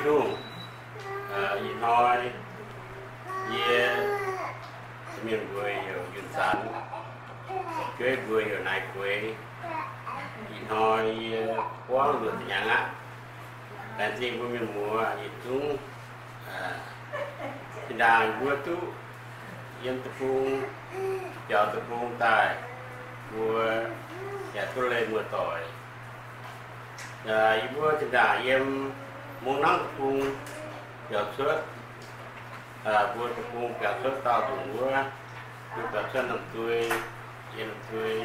Tin-Hungh, ih hnoi yie, mienh mbuo heuc Yunh Zanx, jueiv mbuo heuc Naaiv Gueix. Ih hnoi yie buangv luoqc ziepc hnyangx aqv. Laengz zingh mbuo mienh muoz yietc zungv zinh ndaangc mbuo duqv yiem deic-bung, biaux deic-bung daaih, mbuo yaac duqv leih muoz-doic. Yie mbuo zinh ndaangc yiem mungv nangv deic-bung biaux cuotv, mbuo deic-bung biaux cuotv daauh nzunc wuov, mbuo biaux cuotv Namh Dui, yiem Namh Dui,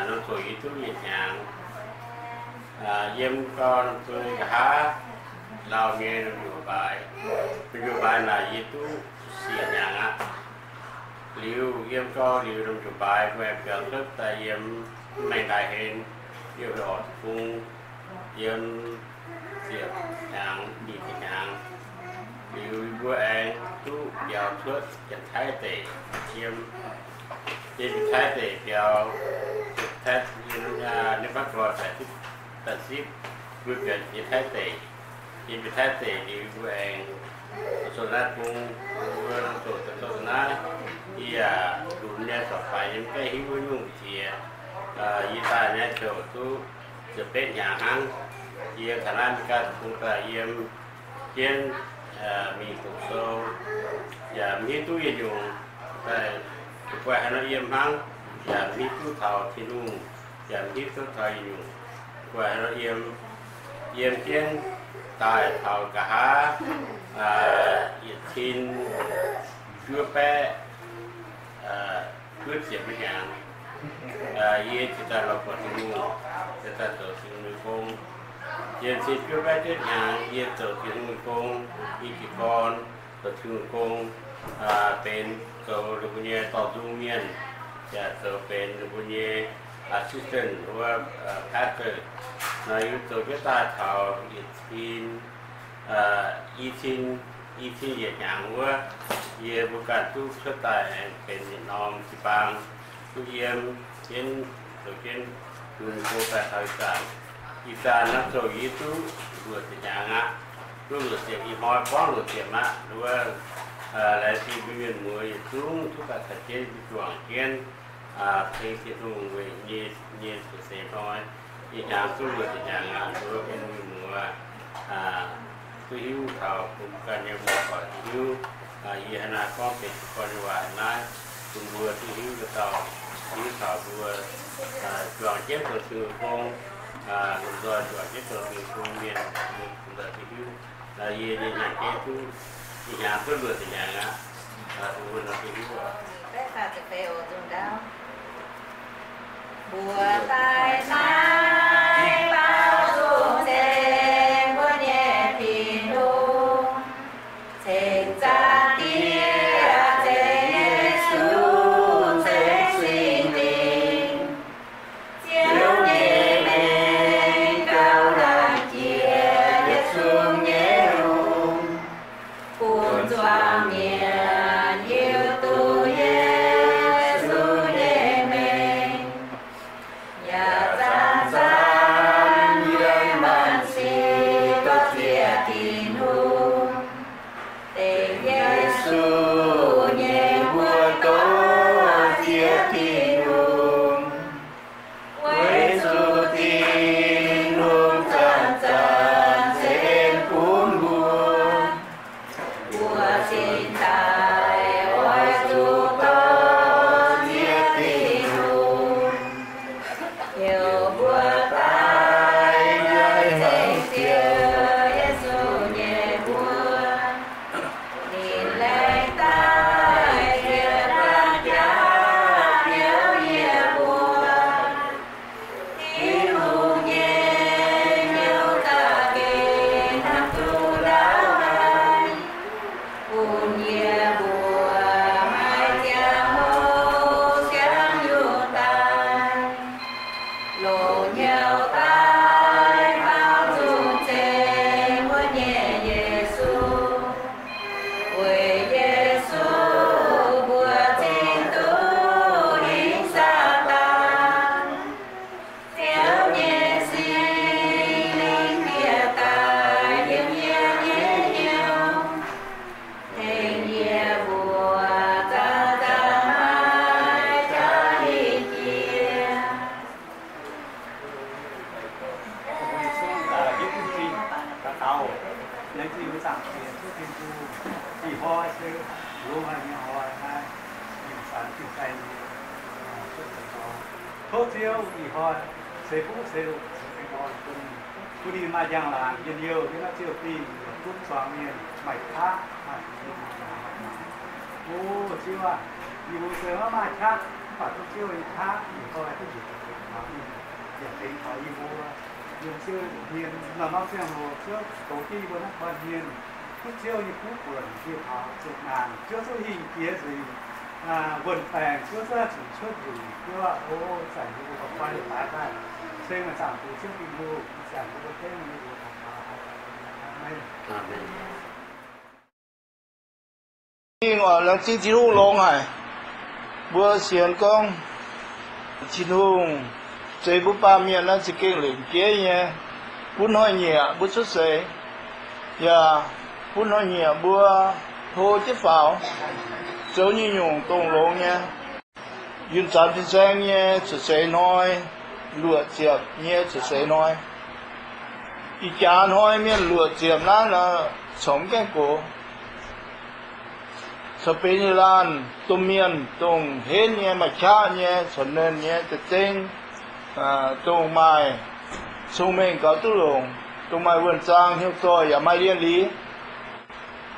norm zoqc yie duqv yietc hnyangx. Yiem gau Namh Dui nqa'haav lauh nyei norm njuov mbaaix, norm njuov mbaaix naaic yie duqv siec hnyangx aqv. Liuz yiem gau liuz norm njuov mbaaix mbuo aengx biaux cuotv daaih yiem maengx ndaaih hlen, yiem orqc deic-bung, yiem ziepc hnyangx, nyic ziepc hnyangx. Liuz mbuo aengx duqv biaux cuotv Janx-Taiv deic, yiem, yiem Janx-Taiv deic biaux, Janx-Taiv, yiem, yiem Baav Gorx daaih zipv, mbuo biaux Janx-Taiv deic. Yiem Janx-Taiv deic liuz mbuo aengx zoux naaiv bung, mbuo zoux, zoux naaiv, yie yaac lunx nyei, corc faix nyei, mv gaengh hiuv wuov nyungc qiex. Yie daaih naaiv ziouc duqv ziepc betv hnyangx hnangv. Yie taux naaiv America deic-bung daaih yiem jienv mingh doqc sou, yaac mv hiuv duqv yietc nyungc, daaih guai haaix nor yiem hnangv, yaac mv hiuv duqv taux Tin-Hungh, yaac mv hiuv duqv taux yietc nyungc, guai haaix nor yiem. Yiem jienv daaih taux nqa'haav yietc cin juov baeqv juov ziepc hnyangx, yie ziouc daaih lorz buatc Tin-Hungh, ziouc daaih zoux Tin-Hungh nyei gong. Yiem cin juov baeqv juov hnyangx yie zoux Tin-Hungh nyei gong, yie jiez gorn zoux Tin-Hungh gong, benx zoux ninh mbuo nyei dorh nzung mienh, yaac zoux benx ninh mbuo nyei assistant wuov, pastor. Nor yie zoux jienv daaih taux yietc cin, i cin, i cin yietc hnyangx wuov, yie mbuo ganh duqv cuotv daaih aengx benx yietc norm jiu-baang, duqv yiem jienv, zoux jienv Tin-Hungh gong daaih taux ih zanc. Ih zanc naaiv zoux yie duqv luoqc ziepc hnyangx aqv. Duqv luoqc ziepc, ih hnoi buangv luoqc ziepc aqv. Wuov, laengz zingh mbuo mienh muoz yietc zungv duqv daaih caux jienv mbuo juangc jienv ceng Tin-Hungh weic nyei, nyei zuqc seix hnoi. Ih hnyangx duqv luoqc ziepc hnyangx aqv. Mbuo mienh muoz duqv hiuv taux bun ganh nyei muoz-doic duqv hiuv. Yie hnangv naaiv gorngv benx jiez gorn nyei waac naaiv bun mbuo duqv hiuv dauh dauh, hiuv taux mbuo juangc jienv zoux Tin-Hungh gong, lomh nzoih juangc jienv zoux Tin-Hungh gong mienh, mbuo lomh nzoih duqv hiuv. Yie nyei nyaanh jienv duqv ih hnyangx duqv luoqc ziepc hnyangx aqv. Bun mbuo nor duqv hiuv oc. Mbuo daaih naaiv baaux nzung ceng mbuo nyei Tin-Hungh, ceng Zaangc Diex, ceng Yesu, ceng Singx Lingh. Ziouv nyei mengh gauh laanh jiex yietc zungv nyei hungh, bun zuangx mienh hiuv duqv Yesu nyei mengh, yaac zanc-zanc Yie mbuo zaangc Diex Ziouv Tin-Hungh, ih hnoi se longx haic nyei hnoi naaiv, ih zanc fin-saeng nyei cuotv deix dorngx. Tov Ziouv ih hnoi ceix fuqv ceix loc ceix deix orn bun ninh, bun ninh maaih njang-laangc njien-youh yiem naaiv Ziouv Dingh, yaac gunv zuangx mienh maaih qaqv maaih O, Ziouv aah! Yie mbuo se maiv maaih qaqv, mv baac tov Ziouv nyei qaqv ih hnoi duqv njiec taux tengx taux yie mbuo, yiem Ziouv hmien norm-norm ziangh hoc Ziouv goux jienv yie mbuo naaiv guan hmien, duqv Ziouv nyei kuv buonc yie taux zuqc naanc, Ziouv zungv hingh jiex nzengc, wuon-baengc Ziouv zungv zuqc cuotv nzengc. Ziouv aah! O, zanc yie mbuo buatc guai leiz-baaix daaih, se maaih zaangc Diex Ziouv Tin-Hungh, zanc yie mbuo dengv nyei mbuox daux gaux. Aamen. Mingh oc, laengz zingh Tin-Hungh longx haic. Mbuo sienx gorngv Tin-Hungh zeix mbuo baamh mienh naaiv za'gengh lengc jeiv nyei, bun hnoi-nyieqc mbuo cuotv seix, yaac bun hnoi-nyieqc mbuo hlo jienv faaux, zoux nyungc-nyungc dongh longx nyei. Yunh zanc fin-saeng nyei cuotv seix hnoi, luoqc ziepc nyei cuotv seix hnoi. Ih jaax hnoi mienh luoqc ziepc naaiv corc mv gaengh gox. Corc benx yietc laanh domh mienh, dongh henv nyei, maaih qaqv nyei, corc nernh nyei, za'gengh dongh maaih cong-mengh gaux duqv longc, dongh maaih wuonh zaang hnyouv zoih yaac maaih lienh liz.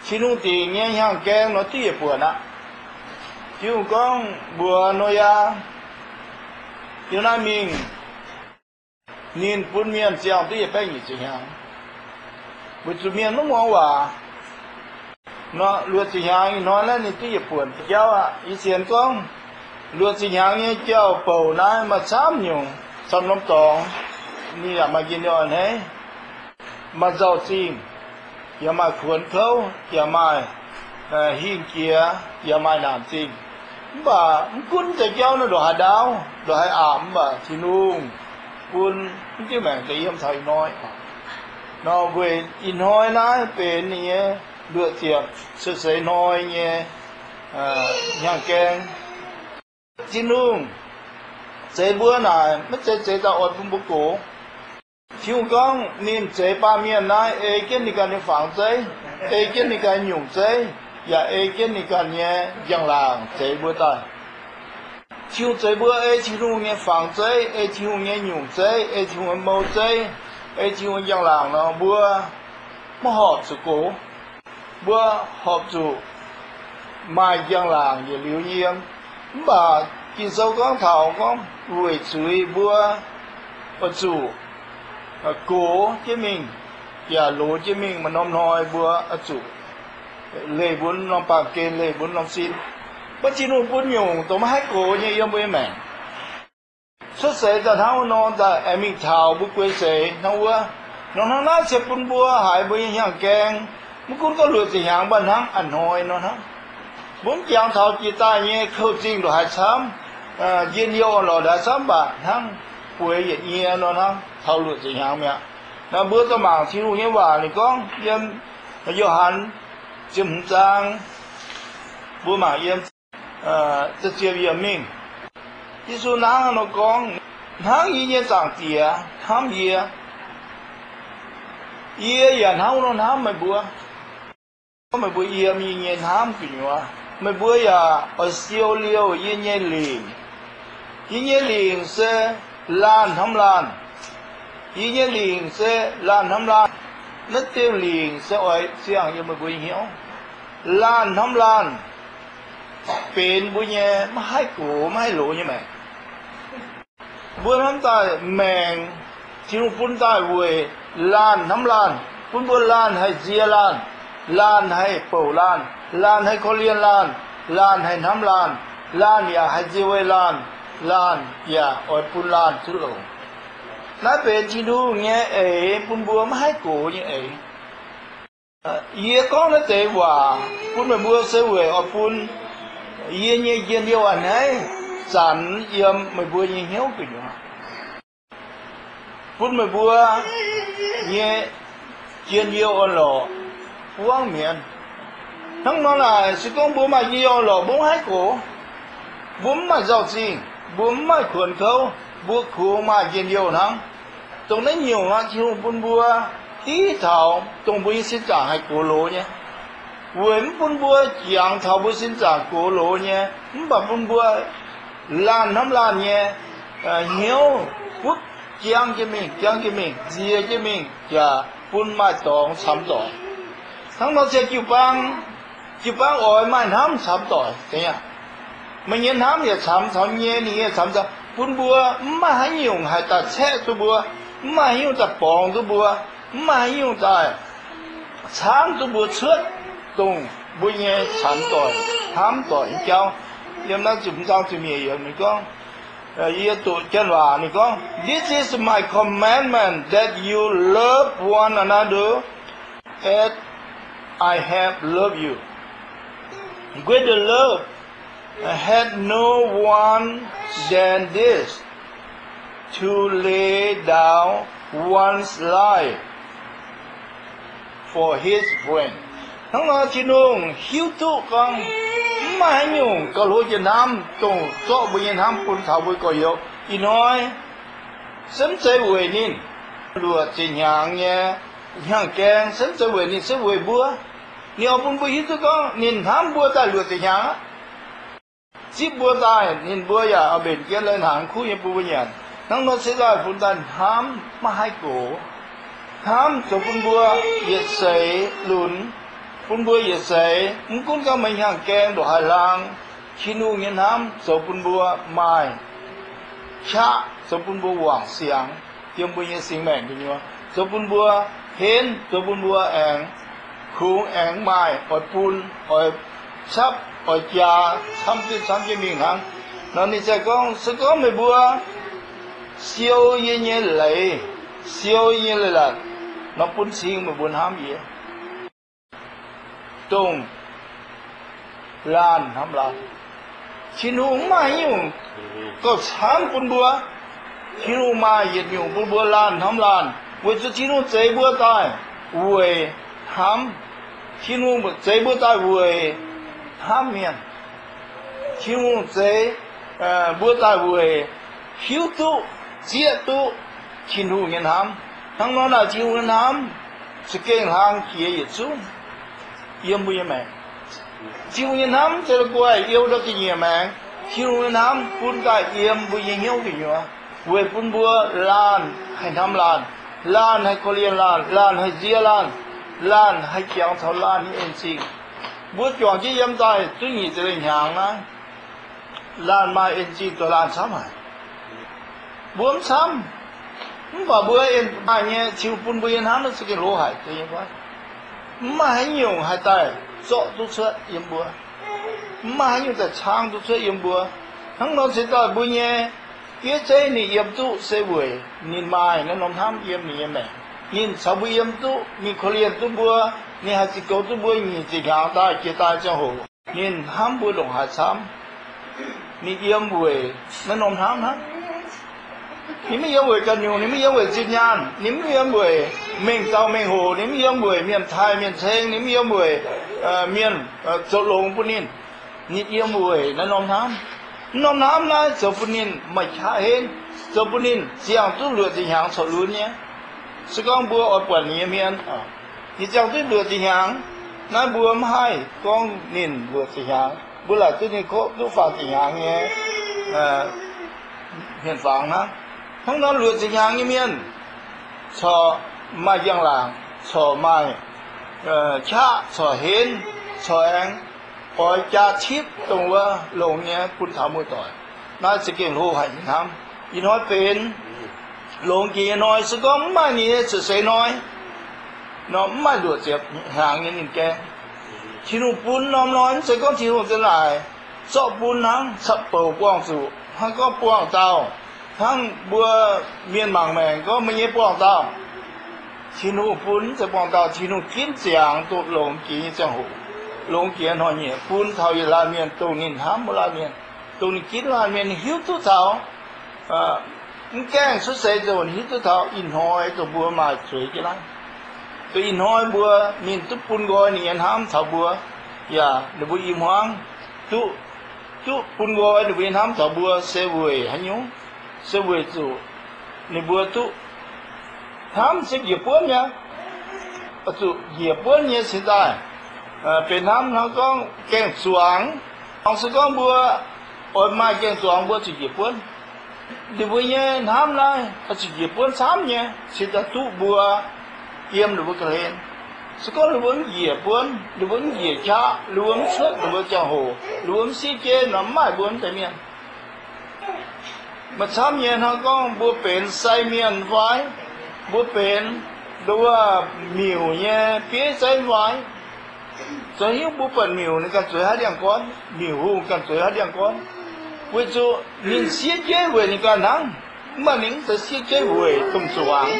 Tin-Hungh dingc nyei hnyangx-gaeng nor duqv yietc buonc aqv. Tin-Hungh gorngv mbuox Noyaa, Yiem naaiv mingh, ninh bun mienh ziangh duqv yietc baeqv nyic ziepc hnyangx, weic zuqc mienh maiv muangx waac. Nor luoqc ziepc hnyangx ih hnoi naaiv ninh duqv yietc buonc jauv aqv. Yie sienx gorngv luoqc ziepc hnyangx nyei jauv-bouc naaiv maaih camv nyungc, camv norm dorngx, ninh yaac maaih njien-youh a'hneiv, maaih nzauh zingh, yaac maaih kuonx kouv, yaac maaih hingh jiex, yaac maaih naanc zingh. Mv baac mv gunv deix jauv naaiv ndongc haaix ndaauv, ndongc haaix aqc, mv baac Tin-Hungh bun mv diuh maengc daaih yiem taux ih hnoi. Nor weic ih hnoi naaiv benx ninh nyei luoqc ziepc cuotv seix hnoi nyei hnyangx-gaeng. Tin-Hungh zeix mbuo naaic maiv zeiz zeix daaih oix bun mbuo gox. Tin-Hungh gorngv ninh zeix baamh mienh naaiv ei jienv ninh ganh nyei fangx zeiv, ei jienv ninh ganh nyungc zeiv, yaac ei jienv ninh ganh nyei njang-laangc zeix mbuo daaih. Tin-Hungh zeix mbuo ei Tin-Hungh nyei fangx zeiv, ei Tin-Hungh nyei nyungc zeiv, ei Tin-Hungh nyei mou zeiv, ei Tin-Hungh nyei njang-laangc nor, mbuo maiv horpc zuqc gox. Mbuo horpc zuqc maaih njang-laangc yietc liuz nyei yiem. Mv baac Ging-Sou gorngv taux gorngv weic zuiz mbuo oix zuqc gox jienv mingh, yaac loz jienv mingh, maaih norm hnoi mbuo oix zuqc leih mbuo norm baamh gen, leih mbuo norm sin. Mv baac Tin-Hungh bun nyungc dongh maiv haih gox nyei yiem mbuo nyei maengc. Cuotv seix daaih hnangv wuov nor daaih aengx mingh taux mbuo guei seix hnangv wuov. Nor hnangv naaiv se bun mbuo haiz mbuo nyei hnyangx-gaeng, maiv gunv gorngv luoqc ziepc hnyangx, mv baac hnangv a'hnoi nor hnangv. Mbuo mv jangx taux jiex daaih nyei kouv-zingh ndongc haaix camv, njien-youh orn-lorqc ndongc haaix camv, mv baac hnangv bueix yietc nyie nor hnangv taux luoqc ziepc hnyangx mi'aqv. Naaiv mbuo dorh mangc Tin-Hungh nyei waac ninh gorngv yiem Yo^han ziepc hmz zaang, mbuo mangc yiem ziepc yiemc mingh. Yesu hnangv nor gorngv, Hnangv yie nyei Zaangc Diex hnamv yie, yie yaac hnangv nor hnamv meih mbuo. Gorngv meih mbuo yiem yie nyei hnamv gu'nyuoz, meih mbuo yaac oix siou liouh yie nyei lingc. Yie nyei lingc se laanh hnamv laanh. Yie nyei lingc se laanh hnamv laanh. Naaiv diuh lingc se oix ziangh yiem meih mbuo nyei hnyouv. Laanh hnamv laanh benx mbuo nyei maiv haih gox maiv haih loz nyei maengc. Mbuo hnamv daaih maengc, Tin-Hungh bun daaih weic laanh hnamv laanh, bun mbuo laanh haih nzie laanh, laanh haih bouc laanh, laanh haih korv-lienh laanh, laanh haih hnamv laanh, laanh yaac haih nzie weih laanh, laanh yaac oix bun laanh zuqc longx. Naaiv benx Tin-Hungh nyei eix, bun mbuo maiv haih gox nyei eix. Yie gorngv naaiv deix waac bun meih mbuo se weic oix bun yie nyei njien-youh a'hneiv zanc yiem meih mbuo nyei hnyouv gu'nyuoz, bun meih mbuo nyei njien-youh orn-lorqc buangv mi'aqv. Hnangv nor naaic, se gorngv mbuo maaih njien-youh orn-lorqc, mbuo mv haih gox, mbuo mv maaih nzauh zingh, mbuo mv maaih kuonx kouv, mbuo kungx maaih njien-youh hnangv. Dongh naaiv nyungc aqv, Tin-Hungh bun mbuo div taux dongh mbuo nyei sin zaangc haih gox loz nyei, weic mv bun mbuo jangx taux mbuo sin zaangc gox loz nyei, mv baac bun mbuo laanh hnamv laanh nyei hnyouv butv jangv jienv mingh, jangv jienv mingh, nziex jienv mingh, yaac bun maaih dorngx camx doic. Hnangv nor se jiu-baang, jiu-baang oix maaih hnamv camx doic. Meih nyei hnamv yaac camx taux nyei, ninh nyei camx taux, bun mbuo mv maaih haaix nyungc haih daaih caeqv duqv mbuo, mv maaih haaix nyungc daaih borngz duqv mbuo, mv maaih haaix nyungc daaih caangv duqv mbuo cuotv dongh mbuo nyei camx doic, hnamv doic nyei jauv. Yiem naaiv ziepc hmz zaang ziepc nyeic yiemc ninh gorngv, yie doqc Janx waac ninh gorngv, This is my commandment, that you love one another as I have loved you. Greater love hath no one than this, to lay down one's life for his friend. Hnangv nor Tin-Hungh hiuv duqv gorngv mv maaih haaix nyungc gauh hlo jiex hnamv dongh zorqv mbuo nyei hnamv bun taux mbuo gorx-youz. Ih hnoi se mv zeiz weic ninh luoqc ziepc hnyangx nyei hnyangx gaeng, se mv zeiz weic ninh, se weic mbuo. Ninh oix bun mbuo hiuv duqv gorngv ninh hnamv mbuo daaih luoqc ziepc hnyangx aqv. Zipv mbuo daaih, ninh mbuo yaac oix mbenc jienv lai-hnaangx kuv nyei bun mbuo nyanc. Hnangv nor se daaih bun daaih hnamv maiv haih gox. Hnamv zoux bun mbuo yietc seix lunx, bun mbuo yietc seix, mv gunv gorngv meih hnyangx gaeng ndongc haaix hlang, Tin-Hungh nyei hnamv zoux bun mbuo maaih qaqv, zoux bun mbuo wangc siangx yiem mbuo nyei singx maengc gu'nyuoz, zoux bun mbuo henv, zoux bun mbuo aengx kungx aengx maaih oix bun, oix capv, oix jaa, camv jienv camv jienv mingh hnangv. Nor ninh ziouc gorngv, se gorngv meih mbuo siou yie nyei leiz, siou yie nyei leiz-latc, nor bun cing meih mbuo hnamv yie. Dongh laanh hnamv laanh. Tin-Hungh mv maaih haaix nyungc gauh camv bun mbuo. Tin-Hungh maaih yietc nyungc bun mbuo laanh hnamv laanh, weic zuqc Tin-Hungh zeix mbuo daaih weic hnamv. Tin-Hungh zeix mbuo daaih weic hnamv mienh. Tin-Hungh zeix mbuo daaih weic hiuv duqv, zieqv duqv Tin-Hungh nyei hnamv. Hnangv nor naaic Tin-Hungh nyei hnamv za'gengh hlang jiex yietc zungv yiem mbuo nyei maengc. Tin-Hungh nyei hnamv mv zeiz la'guaih yiem ndau ga'nyiec maengx. Tin-Hungh nyei hnamv bun daaih yiem mbuo nyei hnyouv gu'nyuoz, weic bun mbuo laanh haih hnamv laanh, laanh haih korv-lienh laanh, laanh haih nziex laanh, laanh haih jangx taux laanh nyei en-zingh. Mbuo juangc jienv yiem daaih duqv nyic ziepc lengh hnyangx naaiv, laanh maaih en-zingh zoux laanh camv haic. Mbuo mv camv, mv baac mbuo en maaih nyei, Tin-Hungh bun mbuo nyei hnamv naaiv za'gengh hlo haic. Mv maaih haaix nyungc haih daaih zorqv duqv cuotv yiem mbuo. Mv maaih haaix nyungc daaih caang duqv cuotv yiem mbuo. Hnangv nor se daaih mbuo nyei fiev zeiv ninh yiem duqv se weic ninh maaih naaiv norm hnamv yiem ninh nyei maengc. Ninh caux mbuo yiem duqv, ninh korv-lienh duqv mbuo, ninh haih ziux goux duqv mbuo nyic ziepc hnyangx daaih jiex daaih ziangh hoc. Ninh hnamv mbuo ndongc haaix camv, ninh yiem weic naaiv norm hnamv hnangv. Ninh maiv yiem weic ganh nyungc, ninh maiv yiem weic zinh nyaanh, ninh maiv yiem weic mengh dauh mengh hoc, ninh maiv yiem weic mienh taaih mienh ceng, ninh maiv yiem weic mienh zoux longx bun ninh. Ninh yiem weic naaiv norm hnamv. Naaiv norm hnamv naaiv zoux bun ninh maaih qaqv henv, zoux bun ninh ziangh duqv luoqc ziepc hnyangx corc lunx nyei. Se gorngv mbuo oix buatc ninh nyei hmien, ninh ziangh duqv luoqc ziepc hnyangx, naaiv mbuo mv haih gorngv ninh luoqc ziepc hnyangx. Mbuo laaic duqv ninh kov duqv faah ziepc hnyangx nyei hmien fangx hnangv. Hnangv nor luoqc ziepc hnyangx nyei mienh corc maaih njang-laangc, corc maaih qaqv, corc henv, corc aengx oix jaa tipv dongh wuov longx nyei bun taux muoz-doic. Naaiv za'gengh hlo haic nyei hnamv. Ih hnoi benx longx jiex nyei hnoi, se gorngv mv maaih ninh nyei cuotv seix hnoi nor, mv maaih luoqc ziepc hnyangx nyei ninh gaeng. Tin-Hungh bun norm hnoi mv zeiz gorngv Tin-Hungh za'naaic zorqv bun hnangv, caqv-bouc buangh zuqc hnangv, gorngv buangh dauh hnangv mbuo mienh mangc maengc gorngv meih nyei buangh dauh. Tin-Hungh bun mv zeiz buangh dauh, Tin-Hungh ginv ziangx duqv longx jiex nyei ziangh hoc, longx jiex hnoi-nyieqc bun taux yietc laanh mienh dongh ninh hnamv wuov laanh mienh, dongh ninh ginv laanh mienh, ninh hiuv duqv taux mv gaengh cuotv seix zoux, ninh hiuv duqv taux ih hnoi dongh mbuo maaih zueiz jienv naaiv, dongh ih hnoi mbuo, ninh duqv bun nqoi ninh nyei hnamv taux mbuo, yaac ninh mbuo i hmuangv duqv, duqv bun nqoi ninh mbuo nyei hnamv taux mbuo se weic haaix nyungc? Se weic zuqc ninh mbuo duqv hnamv se njiec buonv nyei. oix zuqc njiec buonv nyei cingx daaih. Benx hnamv hnangv gorngv gaeng-zuangx. Hnangv se gorngv mbuo oix maaih gaeng-zuangx mbuo zuqc njiec buonv. Ninh mbuo nyei hnamv naaiv oix zuqc njiec buonv camv nyei cingx daaih duqv mbuo yiem ninh mbuo ga'hlen. Se gorngv ninh mbuo mv njiec buonv, ninh mbuo mv njiec qaqv, ninh mbuo mv cuotv ninh mbuo ziangh hoc, ninh mbuo mv siev jeiv nor, mv maaih mbuo mv deix mienh. Maaih camv nyei hnangv gorngv mbuo benx sai mienh fai, mbuo benx nduov miuc nyei bieiv zeiv fai, zoux hiuv mbuo buatc miuc ninh ganh zueiz haaix ndiangx-gorn, miuc hungh ganh zueiz haaix ndiangx-gorn, weic zuqc ninh siev jeiv weic ninh ganh hnangv, mv baac ninh mv zeiz siev jeiv weic domh zuangx.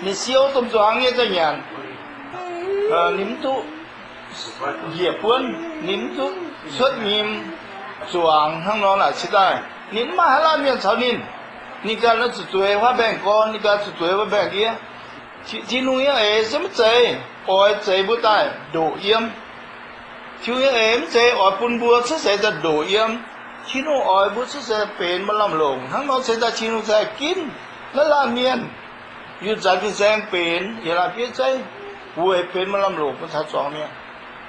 Ninh siou domh zuangx nyei za'nyanc, ninh mv duqv njiec buonv, ninh mv duqv cuotv nyim zuangx hnangv nor naaic cingx daaih. Ninh mv maaih haaix laanh mienh caux ninh. Ninh ganh oix zuqc zueiz wuov mbaengx-gorn, ninh ganh zuqc zueiz wuov mbaengx-ndiev. Tin-Hungh nyei eix se mv zeiz oix zeix mbuo daaih ndoqc yiem. Tin-Hungh nyei eix mv zeiz oix bun mbuo cuotv seix daaih ndoqc yiem. Tin-Hungh oix mbuo cuotv seix benx maaih lamh longc. Hnangv nor cingx daaih Tin-Hungh zaah ginv naaiv laanh mienh yunh zanc fin-saeng benx yietc laanh bieiv zeiv weic benx maaih lamh longc bun taux zuangx mienh.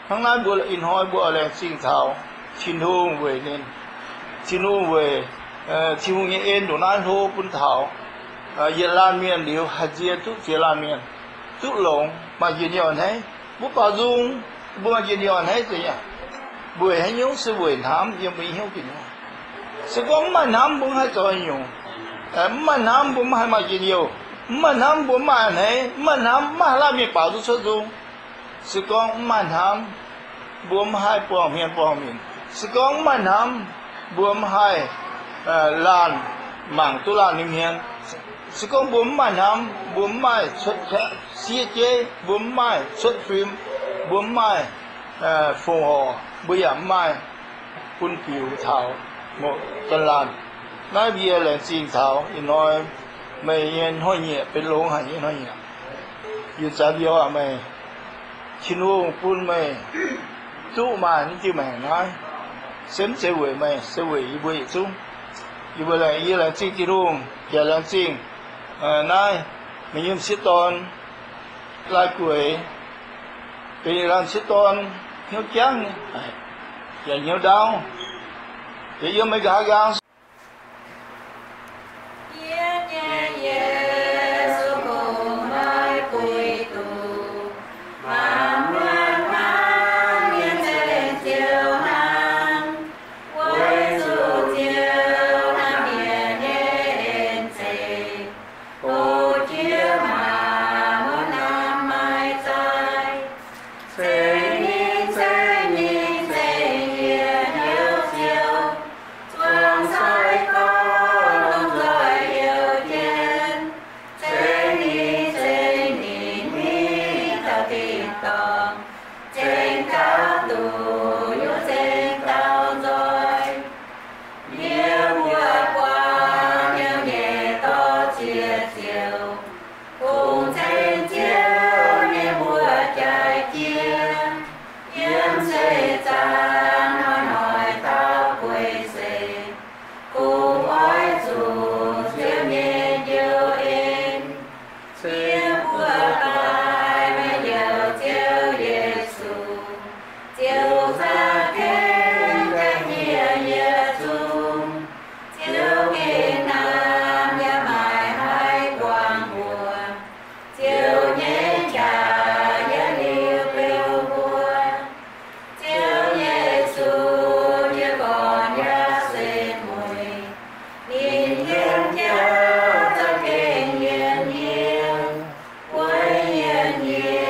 Hnangv naaiv mbuo ih hnoi mbuo oix laengz zingh taux Tin-Hungh weic ninh, Tin-Hungh weic, Tin-Hungh nyei en ndongc naaiv hlo bun taux yietc laanh mienh liuz haih nzie duqv ziex laanh mienh duqv longx maaih njien-youh a'hneiv. Mbuo baaux nzung, mbuo maaih njien-youh a'hneiv zeiz nyei. Weic haaix nyungc? Se weic hnamv yiem mbuo nyei hnyouv gu'nyuoz. Se gorngv mv maaih hnamv mbuo mv haih zoux haaix nyungc. Mv maaih hnamv mbuo mv haih maaih njien-youh. Mv maaih hnamv mbuo mv maaih a'hneiv. Mv maaih hnamv mv maaih haaix laanh mienh baaux duqv cuotv nzung. Se gorngv mv maaih hnamv, mbuo mv haih buangh hmien buangh minc. Se gorngv mv maaih hnamv, mbuo mv haih laanh mangc duqv laanh nyei hmien. Se gorngv mbuo mv maaih hnamv, mbuo mv maaih cuotv siev jeiv, mbuo mv maaih cuotv fim, mbuo mv maaih fongc horc, mbuo yaac mv maaih bun biux taux muoz-doic laanh. Naaiv yie laengz zingh taux ih hnoi meih nyei hnoi-nyieqc benx longx haic nyei hnoi-nyieqc. Yie zanc youz aac, meih, Tin-Hungh bun meih duqv maaih naaiv diuh maengc naaiv, se mv zeiz weic meih, se weic yie mbuo yietc zungv. Yie mbuo laengz, yie laengz zingh Tin-Hungh, yaac laengz zingh naaiv meih nyei m'sieqv dorn, Lai-Gueix, benx yietc laanh m'sieqv dorn hnyouv jangv, yaac hnyouv ndaauv, yaac yiem meih nqa'haav nqaang. Yie nyei Yesu, kungx maiv buix duqv, mangc muonc hnangv nyei zengc ziouc hnangv, weic zuqc Ziouv hnamv mienh nyei en zeiz, doqc jiex maac muonc hnamv maiv zaaic. Zengc ninh, zengc ninh, zengc yietc hnyouv Ziouv, zuangx sai-gorx lomh nzoih heuc jienv. Zengc ninh, zengc ninh, mingh taux tin-dorngh, zengc gauh duqv nyungc zengc dauh nzoih. Yie mbuo buangh hnyouv nyei dorh ziex ziouc, kungx ceng Ziouv nyei mbuox jaaix jiex, yiem seix zaangc hnoi-hnoi taux guei seix, kungx oix zuqc Ziouv nyei njoux en. Yie mbuo baaix meih Njoux Ziouv Yesu, Ziouv za'gengh jaiv jienv yie zungv. Ziouv gengh hnamv yaac maiv haih buangh mbuo. Ziouv nyei jaax yaac liuz beu mbuo. Ziouv Yesu nyei gorn yaac se mueiz, ninh yiem jauv za'gengh yiem yie, weic yiem yie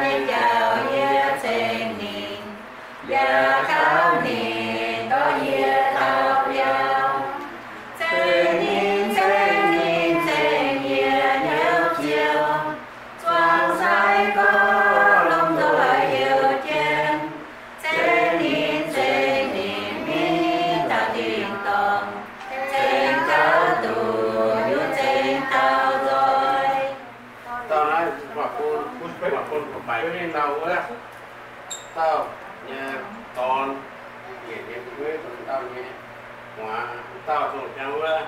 nyei jauv yie ceng ninh, yaac gauh ninh dorh yie taux biauv. Ceng ninh, ceng ninh, ceng yie Njoux Ziouv, zuangx sai-gorx lomh nzoih heuc jienv. Ceng ninh, ceng ninh, mingh taux tin-dorngh, ceng gauh duqv nyungc zengc dauh nzoih. Dauh naaiv maaih bun, maaih bun baaix jienv ninh dauh wuov, dauh nyei dorn, yietc nyei gueiv, dauh nyei muoz, dauh dongh jangx wuov,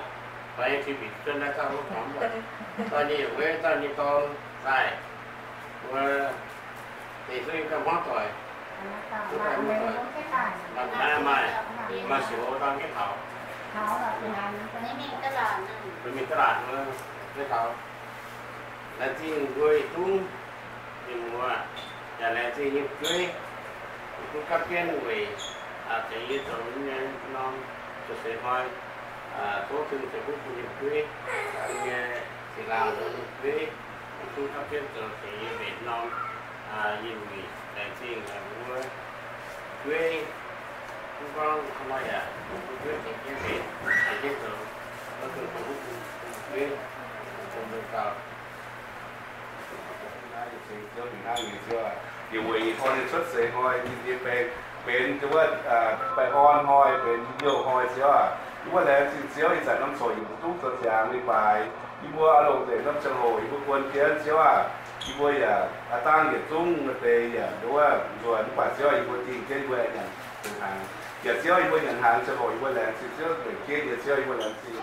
dauh nyei Timothy, dauh wuov, dauh nyei yietc gueiv, dauh nyei dorn daaih. Mbuo deix duqv nyei ganh hmuangv doic, duqv ganh hmuangv doic, maaih, maaih, maaih sic hoz dang jienv taux. Mbuo mingh da'laatc wuov, mbuo taux, laengz zingh mbuo yietc zungv mienh muoz, yaac laengz zingh yiem jueiv, yietc zungv gapv jienv weic tengx yie zoux nyei norm zoux seix hnoi, tov Tin-Hungh ceix fuqv bun yiem jueiv, yiem nyei zinh laangz yiem jueiv, yietc zungv gapv jienv zoux tengx yie mbenc norm yie mbuo laengz zingh mbuo jueiv, mv gorngv hnoi yaac mbuo jueiv tengx jienv mbenc, tengx jienv zoux, Tin-Hungh ceix fuqv bun jueiv, bun mbuo gauh Ziouv, fih hnangv nyei Ziouv aac, yie weic ih hnoi nyei cuotv seix hnoi, yie baeng benx wuov baengh orn hnoi, benx youh hnoi Ziouv aac. Yie mbuo laengz zingh Ziouv ih zanc norm coc yietc zungv zoux ziangx leiz-baaix. Yie mbuo oix longc nzengc norm ziangh hoc yie mbuo guon jienv Ziouv aac. Yie mbuo yaac aav dangh yietc zungv deix yaac nduov nzuonx, mv baac Ziouv yie mbuo dingh jienv yie mbuo nyanc hnaangx. Yaac Ziouv yie mbuo nyanc hnaangx ziangh hoc yie mbuo laengz zingh Ziouv, weic jienv yie Ziouv yie mbuo laengz zingh.